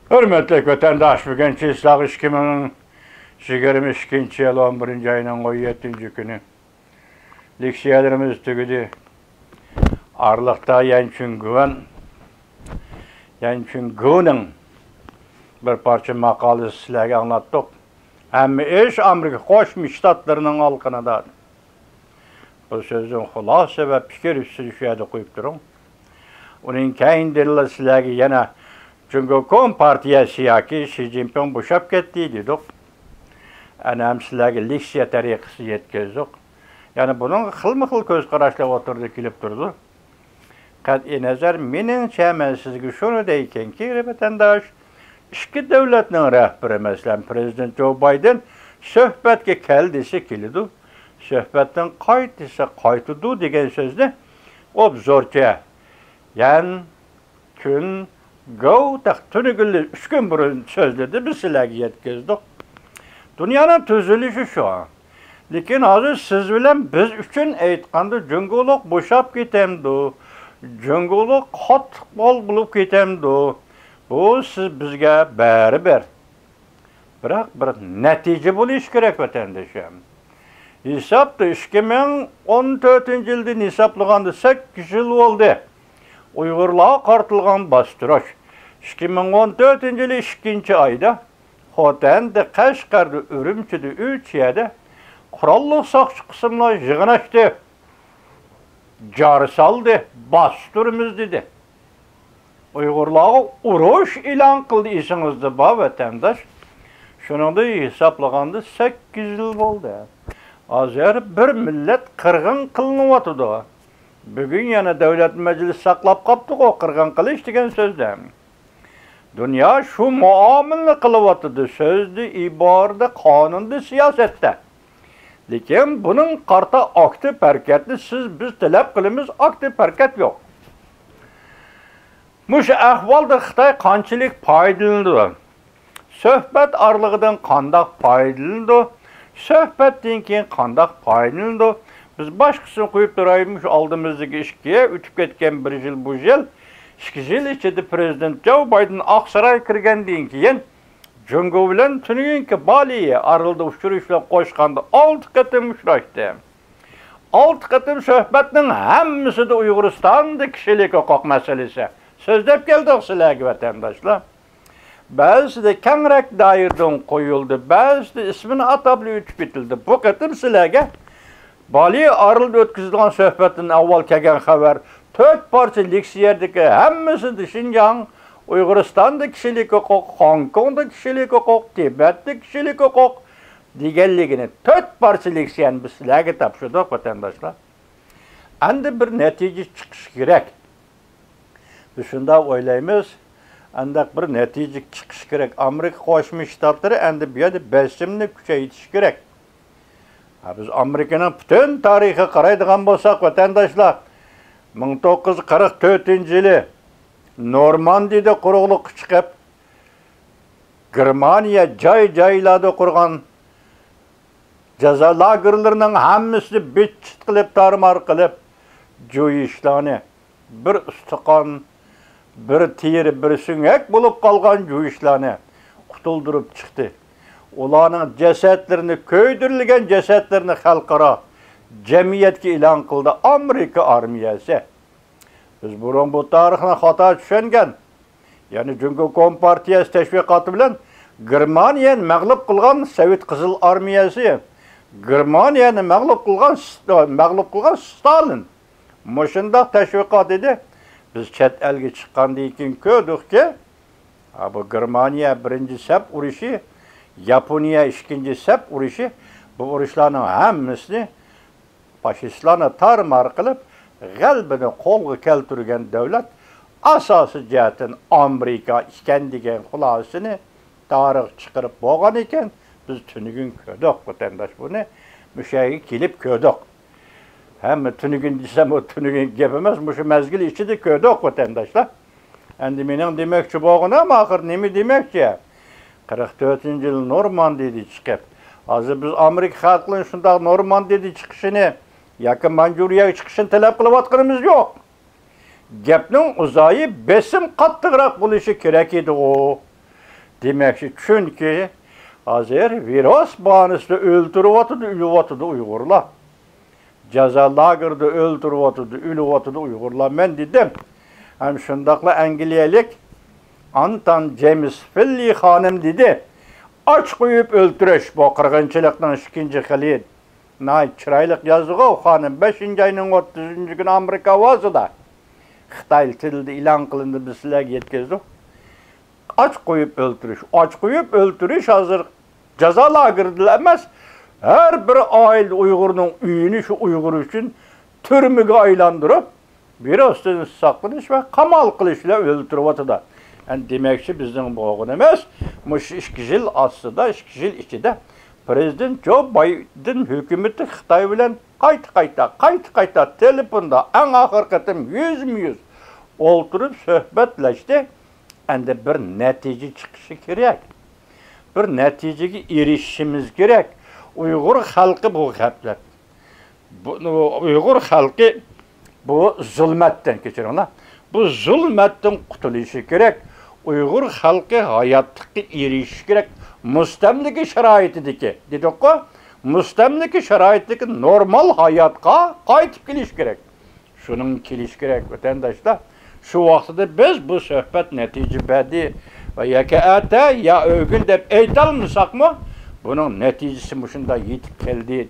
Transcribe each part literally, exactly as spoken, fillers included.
ھۆرمەتلىك ۋەتەنداش، بۈگۈن چىسلاغ ئىككى مىڭ يىگىرمە ئىككىنچى يىل ئون بىرىنچى ئاينىڭ ئون يەتتىنچى كۈنى. لېكسىيەلىرىمىز تۈگىدى. ئارىلىقتا يەن چۈنگۈەن، يەن چۈنگۇنىڭ بىر پارچە ماقالىسى سىلەرگە ئاڭلاتتۇق. ھەممە ئىش ئامېرىكا قوشما شتاتلىرىنىڭ ئالىقىنىدا. بۇ سۆزنىڭ خۇلاسە ۋە پىكىر ئۈستىدە شۇ يەردە قويۇپ تۇرۇڭ. ئۇنىڭ كەينىدىنلا سىلەرگە يەنە جۇڭگو كومپارتىيەسى ياكى شى جىنپىڭ بوشاپ كەتتى دېدۇق. ئەنە ھەم سىلەرگە لېكسىيە تەرىقىسىدە يەتكۈزدۇق. يەنى بۇنىڭغا خىلمۇ خىل كۆز قاراشلار ئوتتۇرىدا كېلىپ تۇرىدۇ. قەتئىي نەزەر، مېنىڭچە، مەن سىزگە شۇنى دەيكەنكى، ۋەتەنداش، ئىككى دۆلەتنىڭ رەھبىرى، مەسىلەن، پىرېزىدېنت جو بايدېن سۆھبەتكە كەل دېسە كېلىدۇ، سۆھبەتتىن قايت دېسە قايتىدۇ دېگەن سۆزنى ئوبزورچە يەن كۈن گوۋ تەخت تۈنۈگۈنلا ئۈچ كۈن بۇرۇن سۆزلىدى، بىز سىلەرگە يەتكۈزدۇق. دۇنيانىڭ تۈزۈلۈشى شۇ. لېكىن ھازىر سىز بىلەن بىز ئۈچۈن ئېيتقاندا، جۇڭگولۇق بوشاپ كېتەمدۇ؟ جۇڭگولۇق قاتتىق قول بولۇپ كېتەمدۇ؟ بۇ سىز بىزگە بەرىبىر. بىراق بىر نەتىجە بولۇشى كېرەك، ۋەتەندىشىم. ھېسابتا ئىككى مىڭ ئون تۆتىنچى يىلدىن ھېسابلىغاندا سەككىز يىل بولدى. ئۇيغۇرلارغا قارىتىلغان باستۇرۇش. ئىككى مىڭ ئون تۆتىنچى يىلى ئىككىنچى ئايدا خوتەندە، قەشقەردە، ئۈرۈمچىدە، ئۈچ يەردە قوراللىق ساقچى قىسىملار يىغىنلاشتى. جار سالدى، باستۇرىمىز دېدى. ئۇيغۇرلارغا ئۇرۇش ئېلان قىلدى، ئېسىڭىزدە بار، ۋەتەنداش. شۇنىڭدا ھېسابلىغاندا سەككىز يىل بولدى. ھازىر بىر مىللەت قىرغىن قىلىنىۋاتىدۇ. بۈگۈن يەنە دۆلەت مەجلىسى ساقلاپ قاپتىغۇ قىرغىن قىلىش دېگەن سۆزدىن. دۇنيا شۇ مۇئامىلىنى قىلىۋاتىدۇ، سۆزدە، ئىبارىدە، قانۇندا، سىياسەتتە. لېكىن بۇنىڭ قارىتا ئاكتىپ ھەرىكەتنى سىز، بىز تەلەپ قىلىمىز، ئاكتىپ ھەرىكەت يوق. مۇشۇ ئەھۋالدا خىتاي قانچىلىك پايدىلىنىدۇ؟ سۆھبەت ئارىلىقىدىن قانداق پايدىلىنىدۇ؟ سۆھبەتتىن كېيىن قانداق پايدىلىنىدۇ؟ بىز باشقىسىنى قويۇپ تۇرايلى، مۇشۇ ئالدىمىزدىكى ئىككى، ئۆتۈپ كەتكەن بىر يىل، بۇ يىل، ئىككى يىل ئىچىدە پىرېزىدېنت جو بايدېن ئاقسارايغا كىرگەندىن كېيىن، جۇڭگو بىلەن تۈنۈگۈنكى بالى ئارىلىدا ئۇچرىشىشلار قوشقاندا ئالتە قېتىم ئۇچراشتى. ئالتە قېتىم سۆھبەتنىڭ ھەممىسىدە ئۇيغۇرىستاندا كىشىلىك ھوقۇق مەسىلىسى سۆزلەپ كەلدۇق سىلەرگە، ۋەتەنداشلار. بەزىسىدە كەڭرەك دائىرىدىن قويۇلدى، بەزىسىدە ئىسمىنى ئاتاپلا ئۆتۈپ كېتىلدى. بۇ قېتىم سىلەرگە بالى ئارىلىدا ئۆتكۈزۈلگەن سۆھبەتتىن ئاۋۋال كەلگەن خەۋەر، تۆت پارچە لېكسىيەدىكى ھەممىسىدە شىنجاڭ، ئۇيغۇرىستاندا كىشىلىك ھوقۇق، خوڭكوڭدا كىشىلىك ھوقۇق، تىبەتتە كىشىلىك ھوقۇق دېگەنلىكىنى تۆت پارچە لېكسىيەنى بىز سىلەرگە تاپشۇردۇق، ۋەتەنداشلار. ئەمدى بىر نەتىجە چىقىشى كېرەك. بىز شۇنداق ئويلايمىز، ئانداق بىر نەتىجە چىقىشى كېرەك. ئامېرىكا قوشما شتاتلىرى ئەمدى بۇ يەردە بېسىمنى كۈچەيتىشى كېرەك. ھە، بىز ئامېرىكىنىڭ پۈتۈن تارىخىغا قارايدىغان بولساق، ۋەتەنداشلار، مىڭ توققۇز يۈز قىرىق تۆتىنچى يىلى نورماندىيىدە قۇرۇقلۇققا چىقىپ، گېرمانىيە جاي-جايلاردا قۇرغان جازا لاگېرلىرىنىڭ ھەممىسىنى بىت-چىت قىلىپ، تارمار قىلىپ، جۇيۇشلارنى، بىر ئۇستىخان، بىر تېرە، بىر سۆڭەك بولۇپ قالغان جۇيۇشلارنى قۇتۇلدۇرۇپ چىقتى. ئۇلارنىڭ جەسەتلىرىنى، كۆيدۈرۈلگەن جەسەتلىرىنى خەلقئارا جەمئىيەتكە ئېلان قىلدى ئامېرىكا ئارمىيەسى. بىز بۇرۇن بۇ تارىخنى خاتا چۈشەنگەن. يەنى جۇڭگو كومپارتىيەسى تەشۋىقاتى بىلەن گېرمانىيەنى مەغلۇپ قىلغان سوۋېت قىزىل ئارمىيەسى، گېرمانىيەنى مەغلۇپ قىلغان، مەغلۇپ قىلغان ستالىن. مۇشۇنداق تەشۋىقات ئىدى. بىز چەت ئەلگە چىققاندىن كېيىن كۆردۇقكى، ھا، بۇ گېرمانىيە بىرىنچى سەپ ئۇرۇشى، ياپونىيە ئىككىنچى سەپ ئۇرۇشى، بۇ ئۇرۇشلارنىڭ ھەممىسىنى فاشىستلارنى تارمار قىلىپ، غەلىبىنى قولغا كەلتۈرگەن دۆلەت ئاساسىي جەھەتتىن ئامېرىكا ئىكەن دېگەن خۇلاسىنى تارىخ چىقىرىپ بولغان ئىكەن، بىز تۈنۈگۈن كۆردۇق، ۋەتەنداش، بۇنى مۇشۇ يەرگە كېلىپ كۆردۇق. ھەممە تۈنۈگۈن دېسەم، ئۇ تۈنۈگۈن گەپ ئەمەس، مۇشۇ مەزگىل ئىچىدە كۆردۇق، ۋەتەنداشلار. ئەمدى مېنىڭ دېمەكچى بولغىنىم ئاخىر نېمە دېمەكچى؟ قىرىق تۆتىنچى يىل نورماندىيىدە چىقىپ، ھازىر بىز ئامېرىكا خەلقىنىڭ شۇنداق نورماندىيىدە چىقىشىنى ياكى مانجۇرىيەگە چىقىشىنى تەلەپ قىلىۋاتقىنىمىز يوق. گەپنىڭ ئۇزايى بېسىم قاتتىقراق بولۇشى كېرەك ئىدىغۇ. دېمەكچى، چۈنكى ھازىر ۋىرۇس باھانىسىدا ئۆلتۈرۈۋاتىدۇ، ئۆلۈۋاتىدۇ ئۇيغۇرلار. جازا لاگېرىدا ئۆلتۈرۈۋاتىدۇ، ئۆلۈۋاتىدۇ ئۇيغۇرلار. مەن دېدىم، ھەم شۇنداقلا ئەنگلىيەلىك ئانتان جېيمىس فىللى خانىم دېدى، ئاچ قويۇپ ئۆلتۈرۈش، بۇ قىرغىنچىلىقنىڭ ئىككىنچى خىلى. ناھايىتى چىرايلىق يازدىغۇ خانىم، بەشىنچى ئاينىڭ ئوتتۇزىنچى كۈنى ئامېرىكا ئاۋازىدا. خىتاي تىلىدا ئېلان قىلىندى، بىز سىلەرگە يەتكۈزدۇق. ئاچ قويۇپ ئۆلتۈرۈش. ئاچ قويۇپ ئۆلتۈرۈش ھازىر جازا لاگېرىدىلا ئەمەس، ھەر بىر ئائىلە ئۇيغۇرنىڭ ئۆيىنى شۇ ئۇيغۇر ئۈچۈن تۈرمىگە ئايلاندۇرۇپ، ۋىرۇستىن ساقلىنىش ۋە قامال قىلىش بىلەن ئۆلتۈرۈۋاتىدۇ. ئەمدى دېمەكچى، بىزنىڭ بولغىنىمىز، مۇشۇ ئىككى يىل ئاستىدا، ئىككى يىل ئىچىدە پرېزىدېنت جو بايدېن ھۆكۈمىتى خىتاي بىلەن قايتا-قايتا، قايتا-قايتا تېلېفوندا، ئەڭ ئاخىرقى قېتىم يۈزمۇ يۈز ئولتۇرۇپ سۆھبەتلەشتى. ئەمدى بىر نەتىجە چىقىشى كېرەك. بىر نەتىجىگە ئېرىشىشىمىز كېرەك. ئۇيغۇر خەلقى بۇ غەپلەت. بۇ، ئۇيغۇر خەلقى بۇ زۇلمەتتىن، كەچۈرۈڭلار، بۇ زۇلمەتتىن قۇتۇلۇشى كېرەك. ئۇيغۇر خەلقى ھاياتلىققا ئېرىشىشى كېرەك. مۇستەملىكە شارائىتىدىكى، دېدۇققۇ، مۇستەملىكە شارائىتىدىكى نورمال ھاياتقا قايتىپ كېلىشى كېرەك. شۇنىڭ كېلىشى كېرەك، ۋەتەنداشلار. شۇ ۋاقتىدا بىز بۇ سۆھبەت نەتىجە بەردى ۋە ياكى ئەتە يا ئۆگۈن دەپ ئېيتالمىساقمۇ، بۇنىڭ نەتىجىسى مۇشۇنداق يېتىپ كەلدى.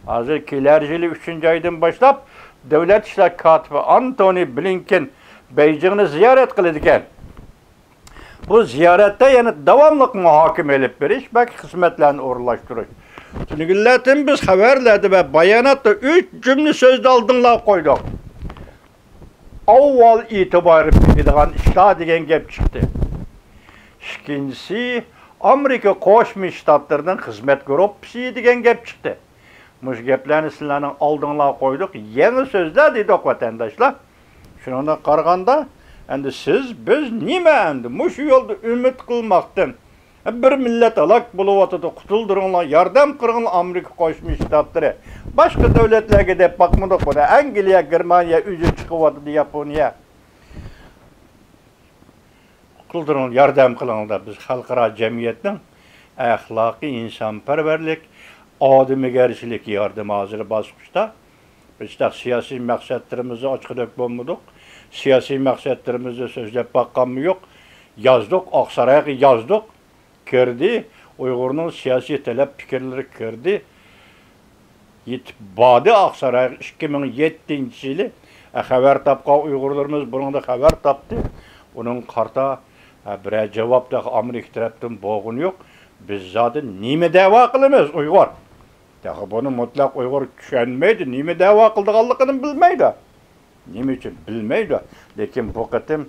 ھازىر كېلەر يىلى ئۈچىنچى ئايدىن باشلاپ دۆلەت ئىشلار كاتىپى ئانتونى بلىنكېن بېيجىڭنى زىيارەت قىلىدىكەن. بۇ زىيارەتتە يەنە داۋاملىق مۇھاكىمە ئېلىپ بېرىش، بەلكى خىزمەتلەرنى ئورۇنلاشتۇرۇش. تۈنۈگۈن لەتىن بىز خەۋەرلەردە ۋە باياناتتا ئۈچ جۈملە سۆزنى ئالدىڭلارغا قويدۇق. ئاۋۋال ئېتىبار بېرىدىغان ئىشلار دېگەن گەپ چىقتى. ئىككىنچىسى، ئامېرىكا قوشما شتاتلىرىنىڭ خىزمەت گۇرۇپپىسى دېگەن گەپ چىقتى. مۇشۇ گەپلەرنى سىلەرنىڭ ئالدىڭلارغا قويدۇق. يېڭى سۆزلەر دېدۇق، ۋەتەنداشلار. شۇنىڭغا قارىغاندا، ئەمدى سىز، بىز نېمە ئەمدى؟ مۇشۇ يولدا ئۈمىد قىلماقتىن، بىر مىللەت ھالاك بولۇۋاتىدۇ، قۇتۇلدۇرۇڭلار، ياردەم قىلىڭلار ئامېرىكا قوشما شتاتلىرى. باشقا دۆلەتلەرگە دەپ باقمىدۇق بۇنى. ئەنگلىيە، گېرمانىيە ئۆزى چىقىۋاتىدۇ، ياپونىيە. قۇتۇلدۇرۇڭ، ياردەم قىلىڭلار. بىز خەلقئارا جەمئىيەتنىڭ ئەخلاقىي، ئىنسانپەرۋەرلىك، ئادىمىگەرچىلىك ياردىمى ھازىر باسقۇچتا. بىز تېخى سىياسىي مەقسەتلىرىمىزنى ئاچقۇدەك بولمىدۇق. سىياسىي مەقسەتلىرىمىزنى سۆزلەپ باققانمۇ يوق. يازدۇق، ئاقسارايغا يازدۇق. كىردى، ئۇيغۇرنىڭ سىياسىي تەلەپ پىكىرلىرى كىردى. يېتىپ باردى ئاقسارايغا ئىككى مىڭ يەتتىنچى يىلى. ئە، خەۋەر تاپقان ئۇيغۇرلىرىمىز بۇنىڭدا خەۋەر تاپتى. ئۇنىڭغا قارىتا، ئە، بىرەر جاۋاب تېخى ئامېرىكا تەرەپتىن بولغىنى يوق. بىز زادى نېمە دەۋا قىلىمىز ئۇيغۇر؟ تېخى بۇنى مۇتلەق ئۇيغۇر چۈشەنمەيدۇ، نېمە دەۋا قىلىدىغانلىقىنى بىلمەيدۇ. نېمە ئۈچۈن بىلمەيدۇ. لېكىن بۇ قېتىم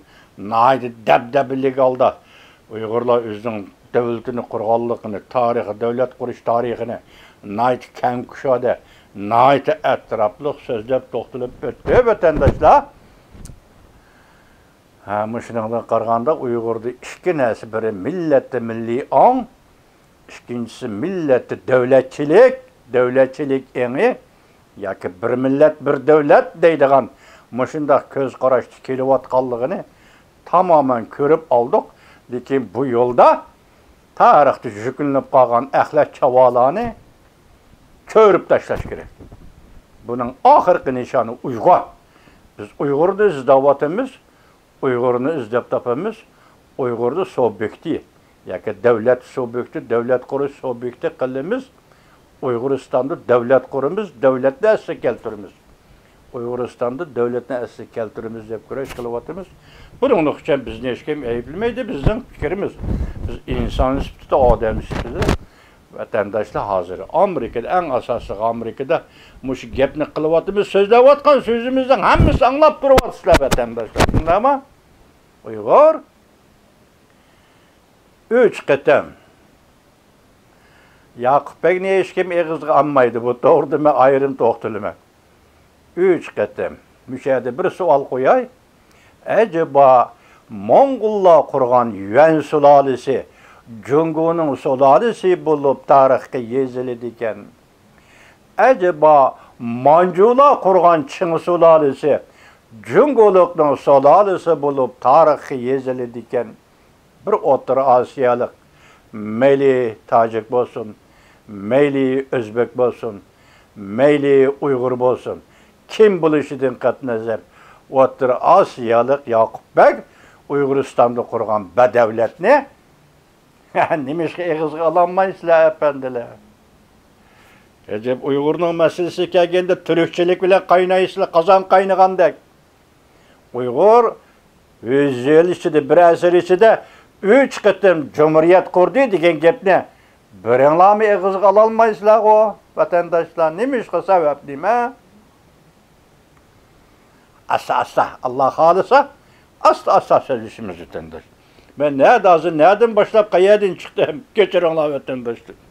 ناھايىتى دەبدەبىلىك ھالدا ئۇيغۇرلار ئۆزىنىڭ دۆلىتىنى قۇرغانلىقىنى، تارىخى، دۆلەت قۇرۇش تارىخىنى ناھايىتى كەڭ كۇشادە، ناھايىتى ئەتراپلىق سۆزلەپ توختىلىپ ئۆتتى، ۋەتەنداشلار. ھە، مۇشۇنىڭدىن قارىغاندا ئۇيغۇردا ئىككى نەرسە، بىرى مىللەتتە مىللىي ئاڭ، ئىككىنچىسى، مىللەتتە دۆلەتچىلىك، دۆلەتچىلىك ئېڭى ياكى بىر مىللەت، بىر دۆلەت دەيدىغان مۇشۇنداق كۆز قاراشتا كېلىۋاتقانلىقىنى تامامەن كۆرۈپ ئالدۇق. لېكىن بۇ يولدا تارىختا يۈكۈنۈپ قالغان ئەخلەت چاۋالارنى چۆرۈپ تاشلاش كېرەك. بۇنىڭ ئاخىرقى نىشانى ئۇيغۇر. بىز ئۇيغۇرنى ئىزدەۋاتىمىز. ئۇيغۇرنى ئىزدەپ تاپىمىز. ئۇيغۇردا سۇبيېكتى ياكى دۆلەت سۇبيېكتى، دۆلەت قۇرۇش سۇبيېكتى قىلىمىز. ئۇيغۇرىستاندا دۆلەت قۇرىمىز، دۆلەتنى ئەسلىگە كەلتۈرىمىز. ئۇيغۇرىستاندا دۆلەتنى ئەسلىگە كەلتۈرىمىز دەپ كۈرەش قىلىۋاتىمىز. بۇنىڭلىقچە بىزنى ھېچكىم ئەيىبلىمەيدۇ، بىزنىڭ پىكرىمىز. بىز ئىنسان سۈپىتىدە، ئادەم سۈپىتىدە ۋەتەنداشلار ھازىر ئامېرىكىدا ئەڭ ئاساسلىقى ئامېرىكىدا مۇشۇ گەپنى قىلىۋاتىمىز، سۆزلەۋاتقان سۆزىمىزنىڭ ھەممىسى ئاڭلاپ تۇرۇۋاتىسىلەر ۋەتەنداشلار، شۇنداقمۇ؟ ئۇيغۇر ئۈچ قېتىم. ياقۇپ بەگنى ھېچكىم ئېغىزغا ئالمايدۇ، بۇ توغرىدا مەن ئايرىم توختىلىمەن. ئۈچ قېتىم. مۇشۇ يەردە بىر سوئال قوياي. ئەجەبا، موڭغۇللار قۇرغان يۈەن سۇلالىسى جۇڭگونىڭ سۇلالىسى بولۇپ تارىخقا يېزىلىدىكەن؟ ئەجەبا، مانجۇلار قۇرغان چىڭ سۇلالىسى جۇڭگولۇقنىڭ سۇلالىسى بولۇپ تارىخقا يېزىلىدىكەن؟ بىر ئوتتۇرا ئاسىيالىق، مەيلى تاجىك بولسۇن، مەيلى ئۆزبېك بولسۇن، مەيلى ئۇيغۇر بولسۇن، كىم بولۇشىدىن قەتئىينەزەر، ئوتتۇرا ئاسىيالىق ياقۇپ بەگ ئۇيغۇرىستاندا قۇرغان بەدەۋلەتنى نېمىشقا ئېغىزغا ئالالمايسىلەر، ئەپەندىلەر؟ ئەجەب، ئۇيغۇرنىڭ مەسىلىسىگە كەلگەندە تۈركچىلىك بىلەن قاينايسىلەر، قازان قاينىغاندەك. ئۇيغۇر يۈز يىل ئىچىدە، بىر ئەسىر ئىچىدە ئۈچ قېتىم جۇمھۇرىيەت قۇردى دېگەن گەپنى بىرىڭلارمۇ ئېغىزغا ئالالمايسىلەرغۇ، ۋەتەنداشلار. نېمىشقا؟ سەۋەب نېمە؟ ئاستا، ئاستا، ئاللا خالىسا، ئاستا، ئاستا سۆزلىشىمىز، ۋەتەنداش. مەن نەدە، ھازىر نەدىن باشلاپ، قەيەردىن چىقتىم؟ كەچۈرۈڭلار، ۋەتەنداشلار.